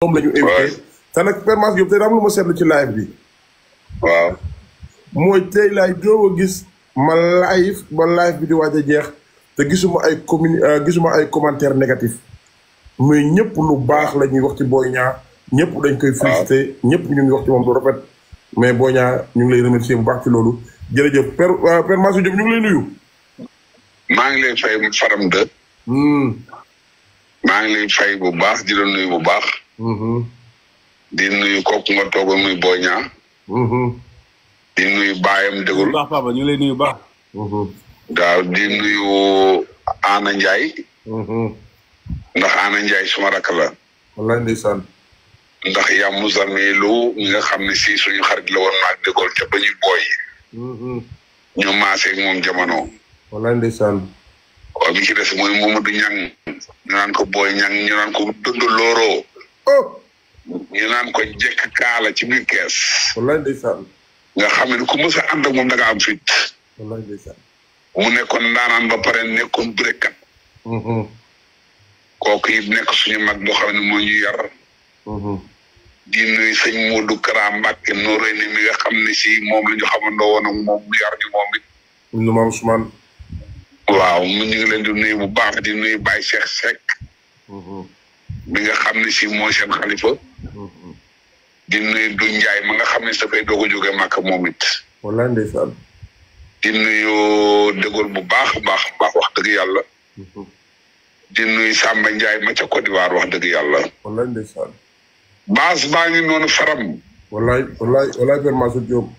moom la ñu invité te nag Père Mass Diop tey am lu ma seetlu ci live bi. waaw. mooy tey laay doo gis ma live bi di waaj a jeex te gisuma ay commentaire négatif mais ñëpp lu baax la ñuy wax ci Boy Niang ñëpp dañ koy félicité ñëpp ñu ngi wax ci moom lu rafet mais Boy Niang ñu ngi lay remercier bu baax ci loolu jërëjëf Père Mass Diop ñu ngi lay nuyu. maa ngi lay fay Faram de. maa ngi lay fay bu baax di la nuyu bu baax. di nuyu kooku nga toog muy Boy Niang. di nuyu baayam dégul. baax papa ñu ngi lay nuyu baax. waaw di nuyu Ana Ndiaye. ndax Ana Ndiaye suma rakk la. wallaay ndeysaan. ndax Yamou Zamilu mi nga xam ne si suñu xarit la woon maag dégol te ba ñuy booy. ñu maaseeg moom jamono. wallaay ndeysaan. waaw bi ci des mooy Mamadou Niang ñu naan ko Boy Niang ñu naan ko dund looroo. ñu naan ko jekk kaala ci biir kees. wallaay ndeysaan. nga xam ne ku mës a ànd ak moom da nga am fit. wallaay ndeysaan. mu nekkoon ndaanaan ba pare nekkoon bërekat. kooku it nekk suñu mag boo xam ne moo ñu yar. di nuyu sëñ Modou Kara Mbacke nooree ni mi nga xam ne si moom la ñu xamandoo woon ak moom yar ñu moom it. ñu maam Ousmane. waaw ñu ngi leen di nuyu bu baax di nuyu Baye Cheikh Seck. bi nga xam ne si mooy seen xalifa. di nuyu du Njaay ma nga xam ne dafay doog a jógee Màkka moom it. wallaay ndeysaan. di nuyu dégol bu baax a baax wax dëgg yàlla. di nuyu Samba Ndiaye ma ca Côte d'Ivoire wax dëgg yàlla. wallaay ndeysaan. baas baa ngi noonu Faram. wallaay Père Mass Diop.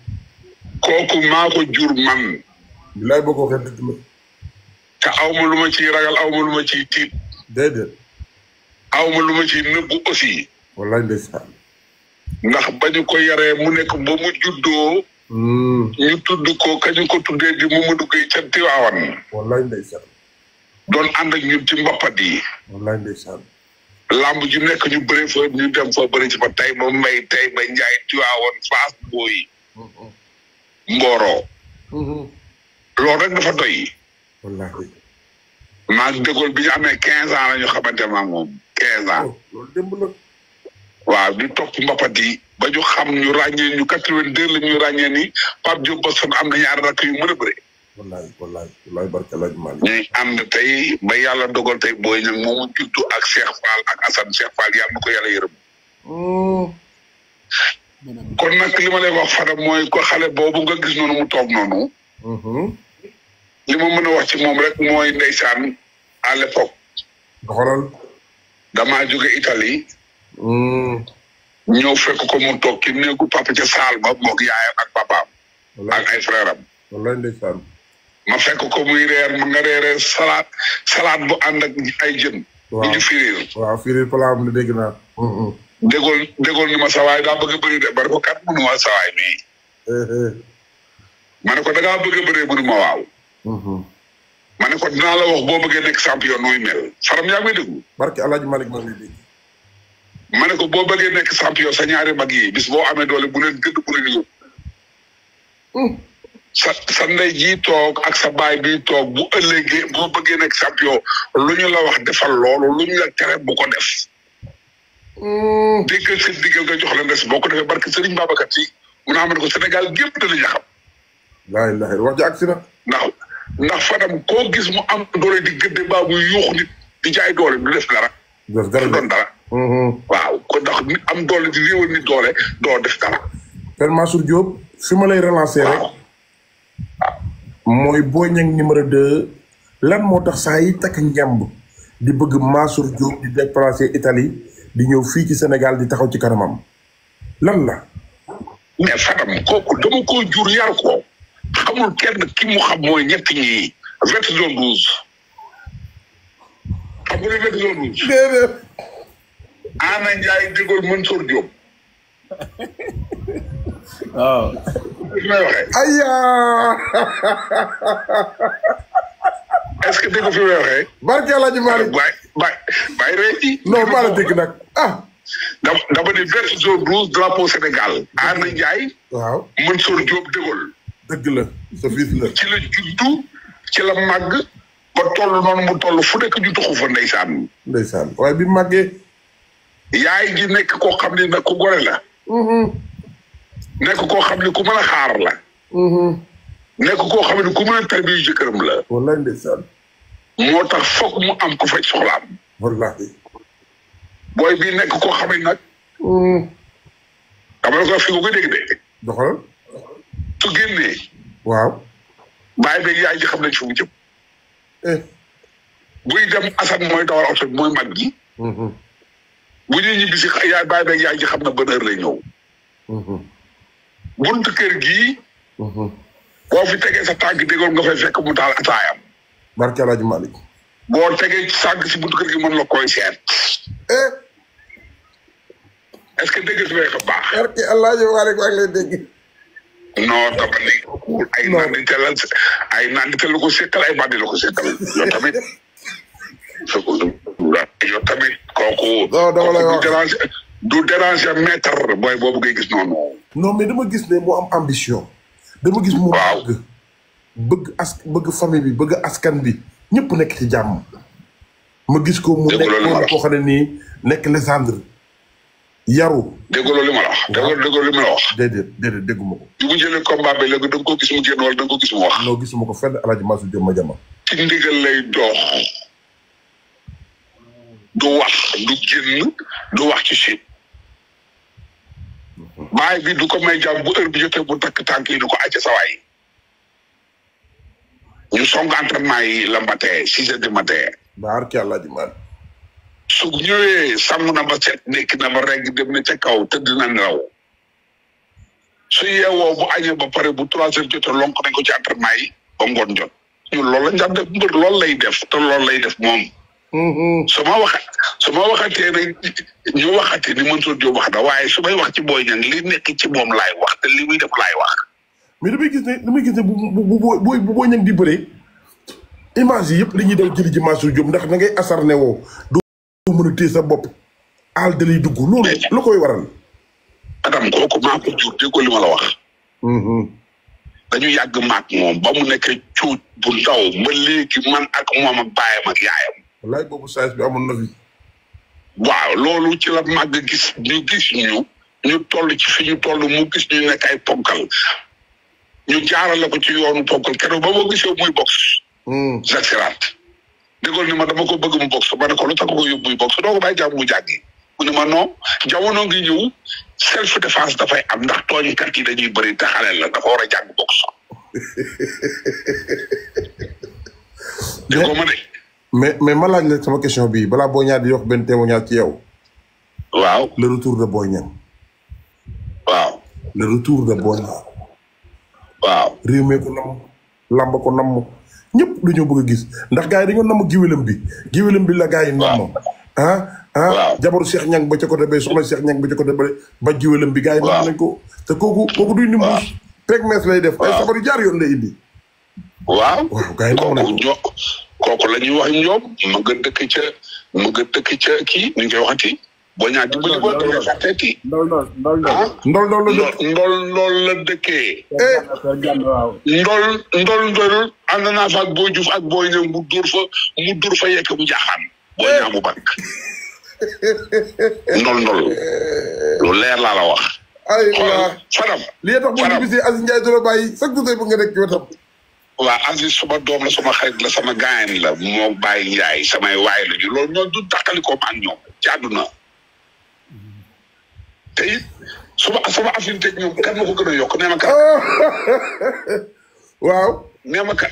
kooku maa ko jur man. bilaay boo ko waxee dëgg la. te aw ma lu ma ciy ragal aw ma lu ma ciy tiit. déedéet. aw ma lu ma ciy nëbbu aussi. wallaay ndeysaan. ndax bañu ko yaree mu nekk ba mu juddoo. ñu tudd ko kañu ko tuddee di Mamadou Gueye ca Tiwaawan. wallaay ndeysaan. doon ànd ak ñun ci mbappat yi. wallaay ndeysaan. lamb ju nekk ñu bëri fa ñu dem fa bëri ci fa tey ba mbay tey ba njaay Tiwaawan Fass Boy. Mboro. loolu rek dafa doy. wallaahi. maa déggoon bi ñu amee 15 ans la ñu xamante ma moom 15 ans. loolu démb la. waaw di topp mbapat yi ba ñu xam ñu ràññee ñu 82 la ñu ràññee ni Pape Diop Boston am na ñaari rakk yu mën a bëri. wallaay barke laaj Malick. ñuy ànd tey ba yàlla dogal tey Boy Niang moomu juddu ak Cheikh Fall ak Assane Cheikh Fall yàlla na ko yàlla yërëm. kon nag li ma lay wax Fadam mooy ko xale boobu nga gis noonu mu toog noonu. li ma mën a wax ci moom rek mooy ndeysaan à l'époque. doxalal. damaa jóge Italie. ñëw fekk ko mu toog ci néegu papa ca saal ba moog yaayam ak papaam. ak ay frère am. wallaay ndeysaan. ma fekk ko muy reer mu nga reeree salade bu ànd ak ay jën. waaw ñu firiir. waaw firiir plat am na dégg naa. déggoo ni ma sawaay daa bëgg a bëri de bari ko kat mënu ma sawaay mii. ma ne ko da ngaa bëgg a bëri mënu ma waaw. ma ne ko dinaa la wax boo bëggee nekk champion nooy mel Faram yaa ngi may déglu. barke El Hadj Malick maa ngi lay dégg. ma ne ko boo bëggee nekk champion sa ñaari mag yi bis boo amee doole bu leen gëdd bu leen yóbbu. sa ndey ji toog ak sa baay bi toog bu ëllëgee boo bëggee nekk champion lu ñu la wax defal loolu lu ñu la tere bu ko def. déggal seen diggal nga jox leen des boo ko defee barke Serigne Babacar Si mun naa ko Sénégal gépp danañu xam. laay laay wax ji agsi na. ndax Fadam koo gis mu am doole di gëdde baa bu yuuxu nit di jaay doole du def dara. def dara doon dara. waaw kon ndax nit am doole di réewal nit doole doo def dara. Père Mass Diop fi ma lay relancer rek. mooy Boy Niang numéro 2 lan moo tax saa yi takk njamb di bëgg Mass Diop di déplacer Italie di ñëw fii ci Sénégal di taxaw ci kanamam lan la. mais Fadam kooku dama ko jur yar ko xamul kenn ki mu xam mooy ñett ñi vert zone rouge xam nga vert zone rouge. déedéet. Ana Ndiaye déggoo Mansour Diop. waaw. li may waxee. aywa. est-ce que dégg nga fi may waxee. barke El Hadj Malick. bàyyi rëy ji. non maa la dégg nag ah. dama ni vert zone rouge drapeau Sénégal. Ana Ndiaye. waaw Mansour Diop déggoo. dëgg la sa fils la. ci la juddu ci la màgg ba toll noonu mu toll fu nekk ñu tuxu fa ndeysaan. ndeysaan waaye bi màggee. yaay ji nekk koo xam ne nag ku gore la. nekk koo xam ne ku mën a xaar la. nekk koo xam ne ku mën a tarbiyu jëkkëram la. wallaay ndeysaan. moo tax foog mu am ku faj soxlaam. wallahi. booy bii nekk koo xam ne nag. xam nga fi nga ko dégg de. doxal. su génnee. waaw. bàyyi beeg yaay ji xam nañ fi mu jëm. buy dem Assane mooy dawal oto bi mooy mag gi. bu ñuy ñibbi si yaay bàyyi beeg yaay ji xam na ban heure lay ñëw. buntu kër gii. boo fi tegee sa tànk déggoon nga fay fekk mu taal ataayam. barke El Hadj Malick. boo tegee sànq si buntu kër gi mën la koy seet. est-ce que dégg nga fi baax. barke El Hadj Malick maa ngi lay dégg. non dama ne. ay nandite la ay nandite la ko sekkal ay bandi la ko sekkal yow tamit. yow tamit kooku. non dama lay wax du déranger maître booy boobu ngay gis noonu. non mais dama gis ne mu am ambition. dama gis mu bëgg famille bi bëgg askan bi ñëpp nekk ci jàmm. ma gis ko mu nekk koo xam ne nii nekk lésandre yaru. déggoo li ma la wax. déggoo li ma la wax. déedéet dégguma ko. bi mu jëlee combat bi léegi da nga ko gis mu génn wala da nga ko gis mu wax. non gisuma ko fenn El Hadj Mansour Diop ma jama. ci ndigal lay dox. du wax du génn du wax ci si. baay bi du ko may jàmm bu heure bi jotee bu takk tànk yi du ko àcc sa waay. ñu song entraînement yi la matin 6 heures du matin. barke El Hadj Malick. su ñëwee sangu na ba set nekk na ba reg dem na ca kaw tëdd na nelaw. su yeewoo bu añee ba pare bu 3 heures jotee lonk nañ ko ci entraînement yi ba ngoon jot. ñun loolu la ñu daan def mbër loolu lay def te loolu lay def moom. su ma waxatee nag ñu waxatee ni Mansour Diop wax na waaye su may wax ci Boy Niang li nekk ci moom laay wax te li muy def laay wax. mais damay gis ne bu Boy Niang di bëree image yi yëpp dañuy daw jëli ji Mansour Diop ndax da ngay asarne woo doo mën a téye sa bopp aal da lay dugg loolu lu koy waral. Adam kooku maa ko jur déggoo li ma la wax. dañu yàgg maag moom ba mu nekk cuuj bu ndaw ba léegi man ak moom ak baayam ak yaayam. wallaay boobu saa bi amoon na fi. waaw loolu ci la màgg gis ñu toll ci fi ñu toll mu gis ñu nekk ay ponkal ñu jaarale ko ci yoonu ponkal keroog ba ma gisee muy box. Jacques Sirat déggoon ni ma dama ko bëgg mu box ma ne ko lu tax ko yóbbu muy box doo ko bàyyi jàmm mu jàngi mu ne ma non jamono ngi ñëw self défense dafay am ndax tooñkat yi dañuy bëri te xale la dafa war a jàng box. déggoo ma de. mais ma laaj la sama question bii balaa Boy Niang di wax benn témoignage ci yow. waaw le retour de Boy Niang. waaw le retour de Boy Niang. waaw réew mi ko nam lamba ko nam ñëpp dañoo bëgg a gis ndax gars yi dañoo nam géwélam bi la gars yi nam. waaw jabaru Cheikh Niang ba ca côté ba soxna Cheikh Niang ba ca côté ba géwélam bi gars yi nam nañ ko te kooku duy nimbuus peg mees lay def ay sabar yu jaar yoon lay indi. waaw gars yi nam nañ ko kooku la ñuy wax ñoom ma nga dëkk ca kii ni ñu koy waxati Boy Niang dimbali ba dama fàtteeti. ndol la dëkkee. ndol ànd naa fa ak Boy Diouf ak Boy Niang mu dóor fa yekk mu jaaxaan Boy Niang mu bakk ndol lu leer laa la wax. aywa Fadam. li tax boo gisee Aziz Ndiaye doo la bàyyi chaque jour bu nga nekk ci wetam. waaw Aziz sama doom la sama xarit la sama gaañ la moo bàyyi Ndiaye samay waay la ñu loolu ñoom du dàqalikoo ma ak ñoom ci àdduna. te it sama affinité ak ñoom kan ma ko gën a yokk nee ma kan. waaw. nee ma kan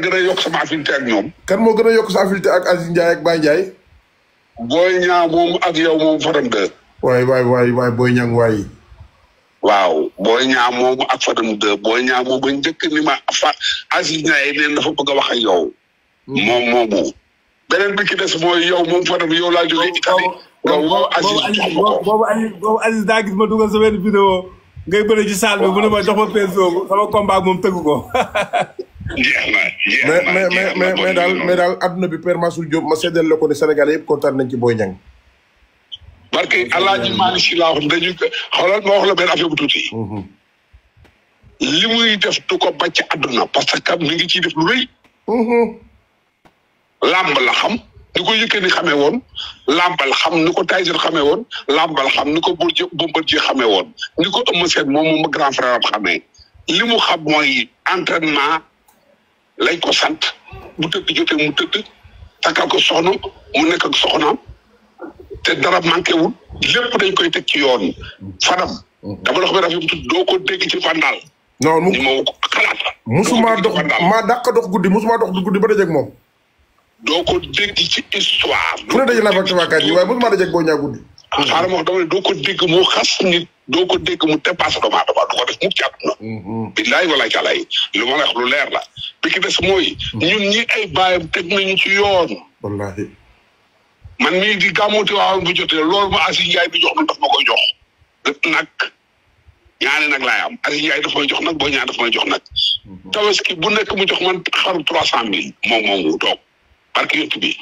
gën a yokk sama affinité ak ñoom. kan moo gën a yokk sa affinité ak Aziz Ndiaye ak Baye Ndiaye. Boy Niang moom ak yow moom Fadam de. waay Boy Niang waay. waaw Boy Niang moom ak Fadam de Boy Niang moom ba njëkk ni ma Aziz Ndiaye neen dafa bëgg a wax ak yow. moom moomu. beneen bi ki des mooy yow moom Fadam yow laa jógee Italie. boobu Aziz daa gis ma dugal sa benn vidéo ngay bëre ci salle bi mu ne ma jox ma peso sama combat moom tëgg ko. jeex na mais daal adduna bi Père Mansour Diop ma seddal la ko ne Sénégalais yëpp kontaan nañ ci Boy Niang. parce que Alaaji Malick Si laa wax dañu ko xoolal ma wax la benn affaire bu tuuti. li muy def du ko bàcc àdduna parce que mi ngi ciy def lu rëy. làmb la xam. ni ko Yékini xamee woon làmbal xam ni ko Tyson xamee woon làmbal xam ni ko Bombardier xamee woon ni ko Eumeu Sène moom grand frère am xamee li mu xam mooy entraînement lañ ko sant bu tëdd jotee mu tëdd takkal ko soxna mu nekk ak soxnaam te dara manqué wul lépp dañ koy teg ci yoon Fadam dama la ko rafet doo ko dégg ci vandal non ni ma ko xalaat la musuma dox maa dàq dox guddi musuma dox guddi ba dajeeg moom doo ko dégg ci histoire fu ne daje naa fa tabaakaat yi waaye musuma dajeeg Boy Niang guddi xaaral ma wax dama ne doo ko dégg mu xas nit doo ko dégg mu dépassé doomu aadama du ko def mukk ci àdduna billaay walaay càllaay lu ma la wax lu leer la bi ki des mooy ñun ñi ay baayam teg nañu ci yoon wallahi man mii di gàmmooti waawoon bu jotee loolu ma Aziz Ndiaye bi jox na daf ma koy jox nag ñaane nag laay am Aziz Ndiaye daf may jox nag Boy Niang daf may jox nag tabaski bu nekk mu jox man xaru 300,000 moom mu toog barki yëpp bi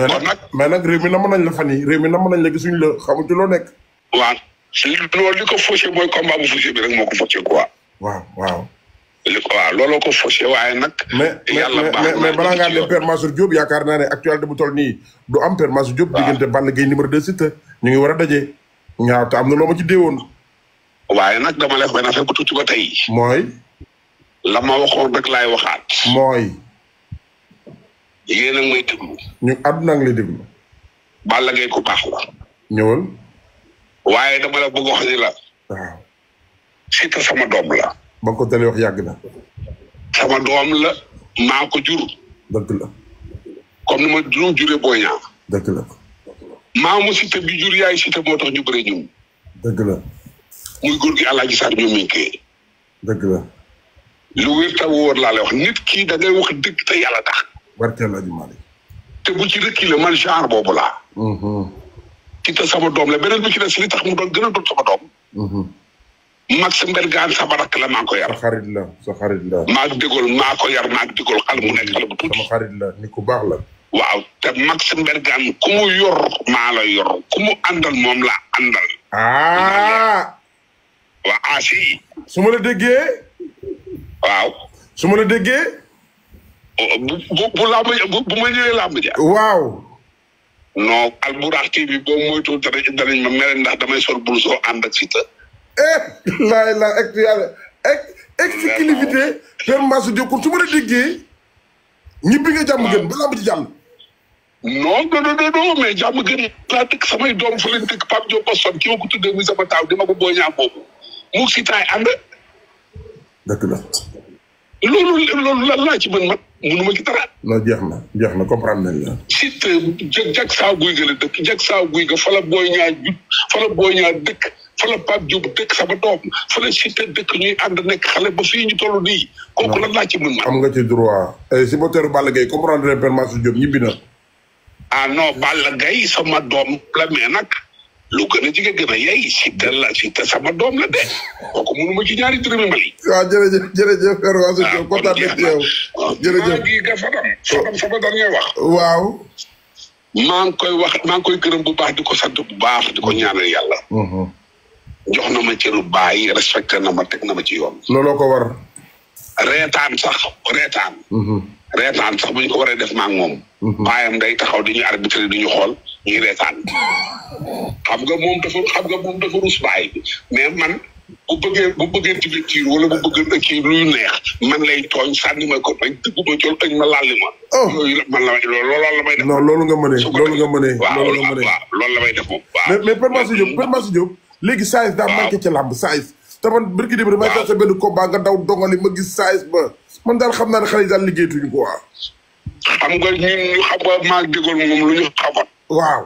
kon nag mais nag réew mi namm nañ la fan yi réew mi namm nañ la gisuñ la xamu ci loo nekk waaw loolu li ko fauché mooy combat bu fauché bi rek moo ko fauché quoi waaw looloo ko fauché waaye nag mais balaa ngaa dem Père Mansour Diop yaakaar naa ne actualité bu toll nii du am Père Mansour Diop diggante Balla Gaye numéro 2 Siteu ñu ngi war a daje ñaaw te am na loo ma ci déewoon waaye nag dama lay wax benn affaire bu tuuti ba tey mooy la ma waxoon rek laay waxaat mooy yéen a ngi may déglu ñu àdduna ngi lay déglu Balla Gaye ku baax la ñëwal waaye dama la bëgg wax ni la waaw Siteu sama doom la ba nga ko dalee wax yàgg na sama doom la maa ko jur dëgg la comme ni ma juree Boy Niang dëgg la maamu Siteu bi jur yaay Siteu moo tax ñu bëre ñun dëgg la muy góor gi Alaaji Sarr ñu minkee dëgg la lu wér ta wóor laa lay wax nit kii da ngay wax dëgg te yàlla tax barkeel Alaaji Malick te bu ci reculer man genre boobu laa Siteu sama doom la beneen bi ci des li tax mu doon gën a doon sama doom Max Mbergane sama rakk la maa ko yar. sa xarit la sa xarit la. maa déggool maa ko yar maa déggool xale mu nekk xale bu tuuti. sama xarit la ni ku baax la. waaw te Max Mbergane ku mu yor maa la yor ku mu àndal moom la àndal. waaw si. su ma la déggee. waaw. su ma la déggee. bu làmb bu ma ñëwee làmb ja. waaw. non Albourakh TV boobu moytuwul danañ ma mere ndax damay sol bul soo ànd ak Siteu. la exclusivité Père Mansour Diop kon su ma la déggee ñibbi nga jàmm gën ba làmb ci jàmm. non mais jàmm gën laa dëkk samay doom fa leen dëkk Pape Diop Boston ki ma ko tuddee muy sama taaw di ma ko Boy Niang boobu mu si taay ànd. dëgg la. loolu lan laa ci mën man mënuma ci dara. non jeex na comprendre nañ la. Siteu jag saa guy ga la dëkk jag saa guy ga fa la Boy Niang jut fa la Boy Niang dëkk fa la Pape Diop dëkk sama doom fa la Siteu dëkk ñuy ànd nekk xale ba fii ñu toll nii. kooku lan laa ci mën man. am nga ci droit. supporter Balla Gaye comprendre ne Père Mansour Diop ñibbi na. non Balla Gaye sama doom la mais nag lu gën a jege gën a yey Siteu sama doom la de kooku mënuma ci ñaari dërëmi Mali. waaw jërëjëf Père Mansour Diop kontaan nañ ci yow. jërëjëf gi nga Fadam sama dernier wax. waaw. maa ngi koy gërëm bu baax di ko sant bu baax di ko ñaanal yàlla. jox na ma cëru baay respecté na ma teg na ma ci yoon. looloo ko war. reetaan sax bu ñu ko waree def maa ngi moom. baayam day taxaw di ñu arbitré di ñu xool ñuy reetaan. xam nga moom dafa rus baay bi mais man bu bëggee tibitir wala bu bëggee kii luy neex man lay tooñ sànni ma ko bañ dëgg ma col añ ma lalli ma. yooyu man la may def. non loolu nga mënee. waaw loolu la may def moom. waaw mais Père Mansour Diop léegi saa daa manqué ci làmb saa te man birki dem damay tax sa benn combat nga daw dongali ma gis saa ba man daal xam naa ne xale yi daal liggéeyatuñu ko waaw. xam nga ñun xam nga maa déggoon moom lu ñu xamoon. waaw.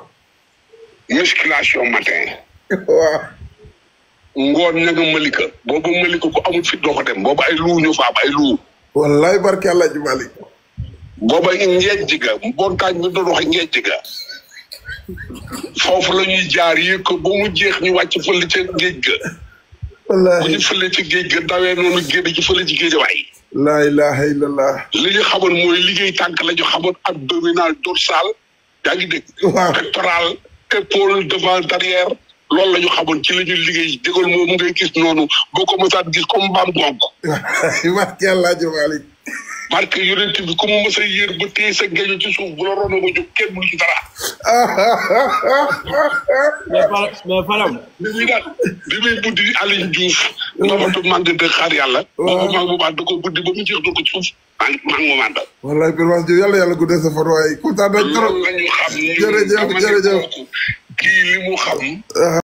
musculation matin. waaw. ngoon ña nga Malika boobu Malika ku amul fit doo ko dem boobu ay luu ñu fa am ay luu. wallaay barke Alaaji Malick. booba ngeej jiga mboontaañ bi doon wax ngeej jiga foofu la ñuy jaar yéeg ko ba mu jeex ñu wàcc fële ca géej ga. wallaay bu ñu fële ci géej ga dawee noonu géej ci fële ci géej waay. laa ilaha illallah. li ñu xamoon mooy liggéey tànk la ñu xamoon abdominal dorsal yaa ngi dégg. waaw pectoral épaule devant derrière loolu la ñu xamoon ci la ñu liggéey dégal moom ngay gis noonu boo ko mësaat gis comme mbaam gonk. barke Alaaji Malick. barke yonent bi ku mu mës a yéer ba téye sa géeju ci suuf bu la rono ba jóg kenn mënu ci dara. mais Fadam. bi muy buddi Aliou Diouf. Mamatu Mande de xaar yàlla. boobu maa ngi da ko buddi ba mu jeex do ko ci suuf. maa ngi mu màndal. wallaay Père Mass Diop yàlla guddee sa fan waaye kontaan nañ trop. loolu la ñu xam. jërëjëf kii li mu xam.